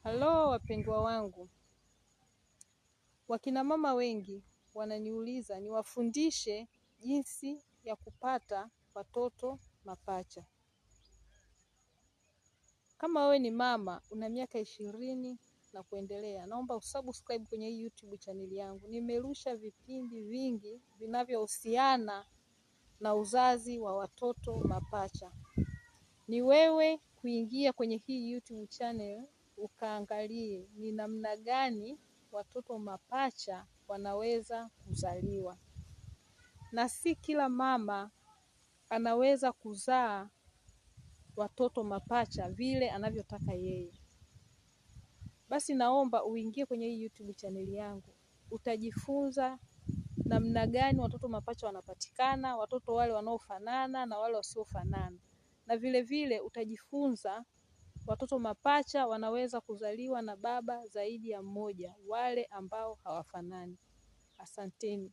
Halo wapendwa wangu, wakina mama wengi wananiuliza niwafundishe jinsi ya kupata watoto mapacha. Kama wewe ni mama una miaka 20 na kuendelea, naomba usubscribe kwenye hii YouTube channel yangu. Nimerusha vipindi vingi vinavyohusiana na uzazi wa watoto mapacha. Ni wewe kuingia kwenye hii YouTube channel ukaangalie ni namna gani watoto mapacha wanaweza kuzaliwa. Na si kila mama anaweza kuzaa watoto mapacha vile anavyotaka yeye. Basi naomba uingie kwenye hii YouTube channel yangu, utajifunza namna gani watoto mapacha wanapatikana, watoto wale wanaofanana na wale wasiofanana, na vile vile utajifunza watoto mapacha wanaweza kuzaliwa na baba zaidi ya mmoja, wale ambao hawafanani. Asanteni.